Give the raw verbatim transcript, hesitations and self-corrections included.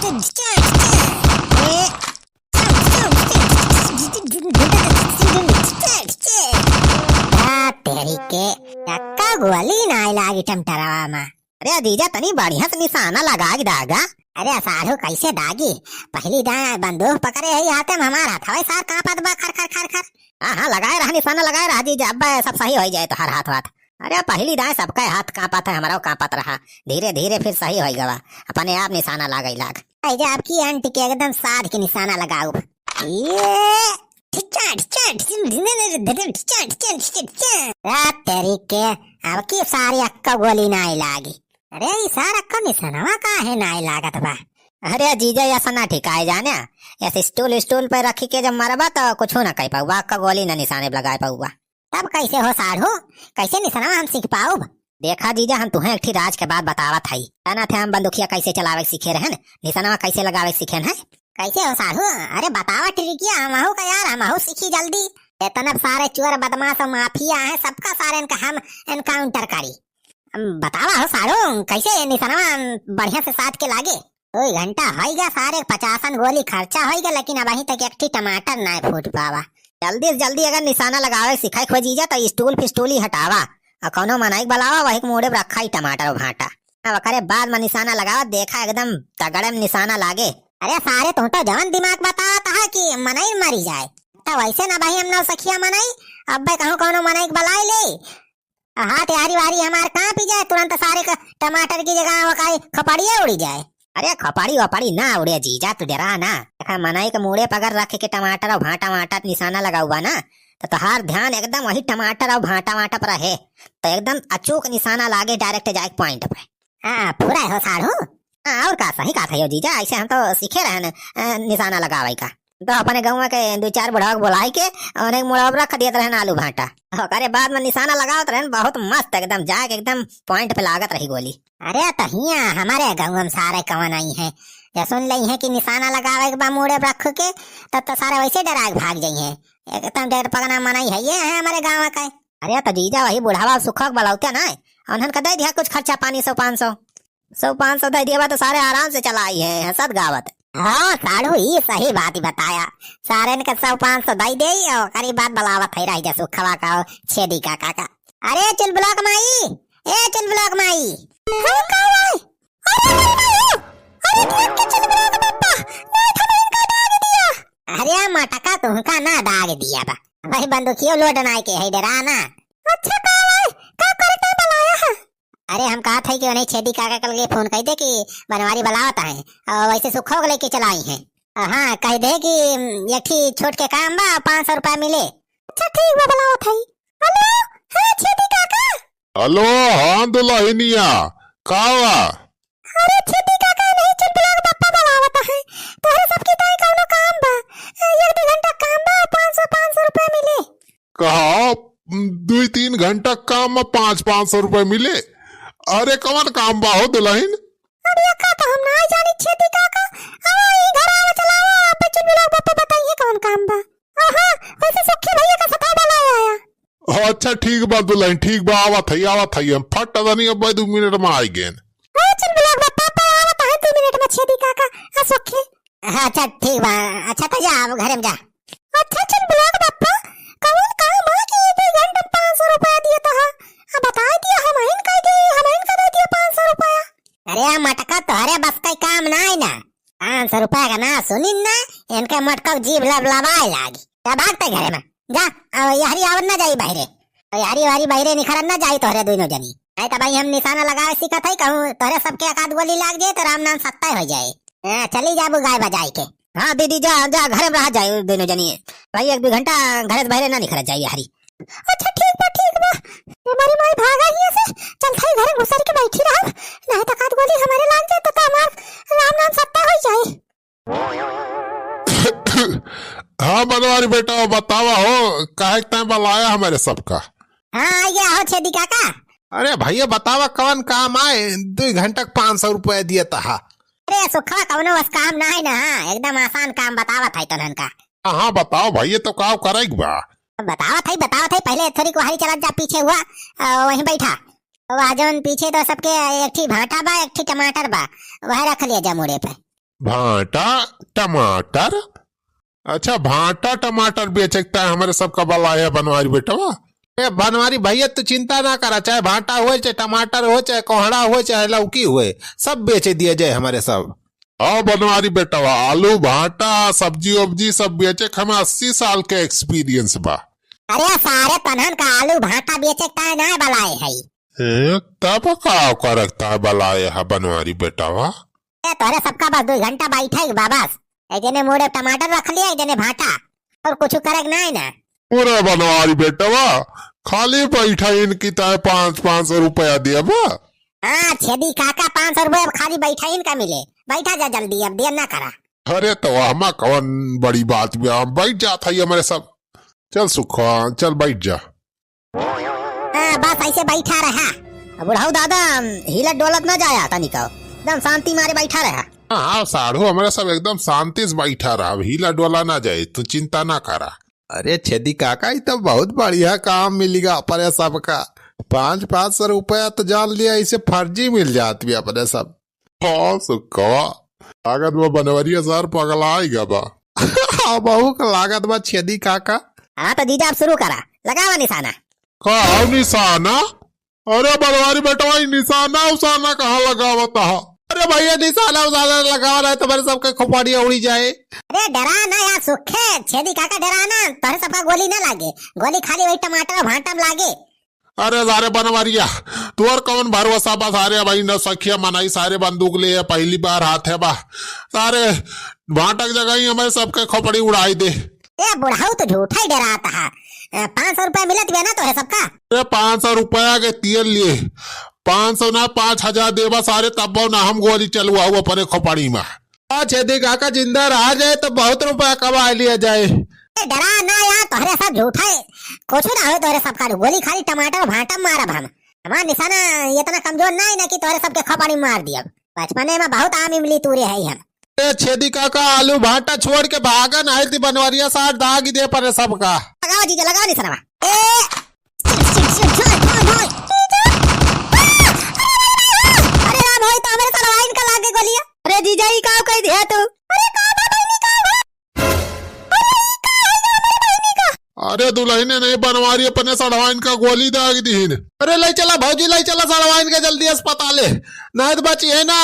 आ, तेरी के, एक्का गोली नाय लागी टमाटरवा मा। अरे जीजा, तनी बढ़िया से निशाना लगा के दागा। अरे साढ़ू, कैसे दागी? पहली दाएं बंदूक पकड़े ही हाथे में हमार हथवा सार कांपत बा, खर खर खर खर। हाँ, हाँ, लगाए रहा निशाना, लगाए रहा जीजा, अब सब सही होइ जाए तोहार हाथ वाथ। अरे पहली दाएं सबका हाथ कांपत है, हमरो कांपत रहा। धीरे धीरे फिर सही होइ गवा, अपने आप निशाना लागे लाग। ऐ जा, अब की अंट के एकदम साध के निशाना लगाउब। ये ठिचा, ठिचा, ठिचा, ठिचा, ठिचा, ठिचा, ठिचा। आ, तेरी के, अब की सारी एक्का गोली नाय लागी। अरे, ई सार एक्का निशानवा काहे नाय लागत बा? अरे जीजा, ऐसा ना ठिकाए जाने। ऐसे stool, stool पे रखी के जब मरबा तो कुछ ना कह पाउबा, एक्का गोली ना निशाने पे लगाए पाउबा। तब कैसे हो साढ़ू, कैसे निशानवा हम सीख पाउब? देखा जीजा, हम तुहें एक ठी राज के बात बतावत हई। जानत है हम बंदूकिया कैसे चलावे के सीखे रहन, निशानवा कैसे लगावे के सीखेन है। कैसे हो साढ़ू? अरे बतावा ट्रिकिया, हमहू का यार, हमहू सीखी जल्दी। इतना सारे चोर बदमाश और माफिया हैं, सबका सारे इनका हम encounter करी। हम बतावा हो साढ़ू, कैसे निशानवा बढ़िया से साध के लागे? दुई घंटा होइगा, सारे पचासन गोली खर्चा होइगा, लेकिन अबहीं तक एक ठी टमाटर नाय फूट पावा। जल्दी से जल्दी अगर निशाना लगावे सीखे खोजी जा, तो stool फिस्टूल ही हटावा, और कौनो मनई के बुलावा, वही के मूड़े पर रखा ही टमाटर और भांटा। अब ओकरे बाद में निशाना लगावा, देखा एकदम तगड़े में निशाना लागे। अरे सारे, तू तो जवन दिमाग बतावत हा कि मनई मरी जाए, तो वैसे ना भाई हम नौसखिया मनई, अब्बे कहूँ कौनो मनई के बुलाई ले, हाथ यारी वारी हमार कांपी जाए, तुरंत सारे क-, टमाटर की जगह वो काई खपड़िया उड़ी जाए। अरे खपड़ी वपड़ी ना उड़े जीजा, तू डरा ना। देखा मनई के मूड़े पर अगर रख के टमाटर और भांटा वांटा निशाना लगाउबा ना, तो तोहार ध्यान एकदम वही टमाटर और भांटा वांटा पर रहे, तो एकदम अचूक निशाना लागे direct जाए point पे। हाँ, पूरा हो साढ़ू। हाँ, और का, सही कहा था यो जीजा, ऐसे हम तो सीखे रहन, अ, निशाना लगावे का। तो अपने गाँव के दो चार बुढ़ावा के बुलाई के उन्हें मुड़वा रख दियत रहन आलू भांटा। ओकरे बाद में निशाना लगावत रहन, बहुत मस्त एकदम, जाके एकदम point पे लागत रही गोली। अरे तो हियाँ हमारे गाँव में सारे कवन आई हैं, या सुन लई हैं कि निशाना लगावे के बा मूड़े रख के, तब तो सारे वैसे डरा के भाग जाई हैं। एकदम डेढ़ पगना मनई है ये है हमारे गाँव का। अरे तो जीजा वही बुढ़ावा सुखक बलौते ना, उन्हन का दे दिया कुछ खर्चा पानी सौ पाँच सौ। सौ पाँच सौ दे दिया बा तो सारे आराम से चलाई हैं, हंसत गावत। हाँ साढ़ू, ई सही बात ही बताया। सारेन के सौ पाँच सौ दे दे और करीब बात बलावत है रही जा सुखवा का और छेदी काका का। अरे चुलबुला के माई, ए चुलबुला के माई। हाँ का भाई? अरे भाई, भाई, अरे देख के चुलबुला के पप्पा, नहीं था इनका डाल दिया। अरे मटका तुमका ना डाल दिया बा। भाई बंदूकियो लोड नाय के है डरा ना। अच्छा का भाई, का करे के बलाया है? अरे हम कहत हई कि उन्हें छेदी काका के लगे फोन कइ दे कि बनवारी बलावत हैं, और वैसे सुखो के लेके चलाई हैं। हाँ, कह दे कि, उम, एक ठी छोट के काम बा, पाँच सौ रुपया मिले। अच्छा ठीक बा, बलावत हई। हेलो, हाँ छेदी काका। हेलो, हाँ दुलहिनिया, का बा? अरे छेदी काका, नहीं चुलबुला के पप्पा बलावत हैं, तोहरे सबके ताई कौनो काम बा, एक दो घंटा काम बा, पाँच सौ, पाँच सौ रुपया मिले। कहा, दुई तीन घंटा काम में पाँच, पाँच सौ रुपए मिले? अरे, कवन काम बा हो दुलहिन? अब एका तो हम नाय जानी छेदी काका। आवा, ई घर आवा, चलावा, आप चुलबुला के पप्पा बताइए कवन काम बा। आहा, वैसे सखी भैया का सता वाला आया। अच्छा, ठीक बा दुलहिन, ठीक बा, आवत है, आवत है, हम फट दनी अब दू मिनट में आई गेन। हाँ, चुलबुला के पप्पा आवत है दू मिनट में छेदी काका, आ सखी। हाँ, अच्छा, ठीक बा। अच्छा, तो जा, अब घरे में जा। अच्छा, चुलबुला के पप्पा, कौन काम है कि ये दो घंटे में पाँच सौ रुपया दिया तो है? अब बताई दिया, हम इन कह दिए, हम इन कह दिया पाँच सौ रुपया। अरे, आ मटका तोहरे बस का काम ना है ना। पाँच सौ रुपया का ना सुनिन ना, इनके मटका जीभ लबलबाए लागी। जा भागते घरे में, जा, अब यहरी आवत ना जाई बाहरे। और यहरी वारी बाहरे निखरन ना जाई तोहरे दोनों जनी। नहीं तो भाई हम निशाना लगावे सीखत है, कहूँ तोहरे सबके एक आध गोली लाग जाए तो राम नाम सत्ता हो जाए। हाँ, चली जाबू गाय बजाई के। हाँ दीदी, जा, जा, घरे में रहा जाए दोनों जनी। भाई एक दो घंटा घरे से बाहरे ना निखरत जाए यहरी। अच्छा ठीक बा, ठीक बा। हमारी माई भागा ही से, चल थाई घरे घुसर के बैठी रहब, नहीं तो काद गोली हमारे लाग जाए तो, तो हमार राम नाम सत्ता हो जाए। हाँ बनवारी बेटा, बतावा हो, काहे के तैं बलाया हमारे सबका? हाँ, आ गया हो छेदी काका। अरे भैया बतावा कौन काम आए, दो घंटा के पाँच सौ रुपया दिया तहा। अरे सुखवा कौनो बस काम ना है ना, एकदम आसान काम बतावत है तोहन का। हाँ, हाँ, बताओ भैया, तो का करे के बा? बतावत है, बतावत है, पहले थोड़ी कोहरी चलत जा पीछे हुआ, अ, वहीं बैठा। वह जौन पीछे तो सबके एक ठी भांटा बा, एक ठी टमाटर बा, वह रख लिया जा मुड़े पे। भांटा, टमाटर? अच्छा, भांटा टमाटर बेचे के ताय हमरे सबका बलाए है बनवारी बेटवा? ए बनवारी भइया, तू चिंता ना करा, चाहे भांटा होए, चाहे टमाटर होए, चाहे कोहड़ा होए, चाहे लौकी होए, सब बेचे दिया जाए हमरे सब। हाँ बनवारी बेटवा, आलू, भांटा, सब्जी उब्जी सब बेचे के हमें अस्सी साल के experience बा। अरे सारे तनहन का आलू भांटा बेचे के ताय ना बलाए है। ए, तब का करे के ताय बलाए है बनवारी बेटवा? ए, तोहरे सबका बस दुइ घंटा बैठे के बा बस। एक जने मुड़े टमाटर रख लिया, एक जने भांटा, और कुछ करे के नाहीं ना। पूरा बनवारी बेटवा, खाली बैठइन की ताय पाँच, पाँच सौ रुपया दिया बा। हाँ, छेदी काका, पाँच सौ रुपया अब खाली बैठइन का मिले। बैठा जा जल्दी, अब देर ना करा। अरे तो हमा कौन बड़ी बात बा, हम बैठ जात है हमरे सब। चल सुखवा, चल बैठ जा। हाँ, बस ऐसे बैठा रहा। अब बुढ़ऊ दादा, हिलत डोलत ना जाया तनिको, एकदम शांति मारे बैठा रहा। हाँ, हाँ, साढ़ू, हमरे सब एकदम शांति से बैठा रहा, अब हिला डोला ना जाए, तू चिंता ना करा। अरे छेदी काका, ई तो बहुत बढ़िया काम मिलिगा अपने सबका। पाँच, पाँच सौ रुपया तो जान लिया, ऐसे फर्जी मिल जात भी अपने सब। हाँ, सुखवा, लागत बा बनवरिया सार पगलाइगा बा। हाँ, बहू का लागत बा छेदी काका। हाँ, तो जीजा, अब शुरू करा, लगावा निशाना। का हो निशाना? अरे बनवारी बेटवा, ई निशाना उशाना कहाँ लगावत हा? अरे भइया, निशाना उशाना लगावा ना, तुम्हरे सबके खोपड़िया उड़ी जाए। अरे डरा ना यार सुखे, छेदी काका डरा ना, तोहरे सबका गोली ना लागे, गोली खाली वही टमाटर और भांटा में लागे। अरे सारे बनवरिया, तोर कौन भरोसा बा सारे, भाई न सखिया मनाई, सारे बंदूक ले पहली बार हाथ है बा, सारे भांटा के जगह ही हमरे सबके खोपड़ी उड़ाई दे। ए बुढ़ऊ, तो झूठा ही डरात हा। ए, पाँच सौ रुपया मिलत बा ना तोहरे सबका? ए, पाँच सौ रुपया के तेल लिए, पाँच सौ ना, पाँच हजार देबा सारे, तब्बो ना हम गोली चलवाऊ अपने खोपड़ी में। आ छेदी काका जिंदा रहा जाए तो बहुत रुपया कमा लिया जाए। ए, डरा ना यार, तोहरे सब झूठा है, कुछ ना हो तोहरे सब, खाली गोली खाली टमाटर भांटा मारब हम। हमार निशाना इतना कमजोर ना है ना कि तोहरे सबके खोपड़ी मार दियब। बचपने में बहुत आम इमली तूरे है हम। ए छेदी काका, आलू भांटा छोड़ के भागा, नाहीं तो बनवरिया सार दाग दे अपने सबका। लगाओ जीजा, लगाओ निशानवा। ए, शिट, शिट, शिट, झोल, झोल, झोल। जीजा! आ! अरे भाई, भाई, भाई! अरे राम, होई तो हमरे सरवाइन का लागे गोलिया। अरे जीजा, ई का कह दिया तू? अरे का बा बहिनी, का बा? अरे ई का है हमरे बहिनी का? अरे दुलहिने नहीं बनवारी, अपने सड़वाइन का गोली दाग दीहिन। अरे लई चला भौजी, लई चला सड़वाइन का जल्दी अस्पताले, नाहीं तो बचिहैं ना।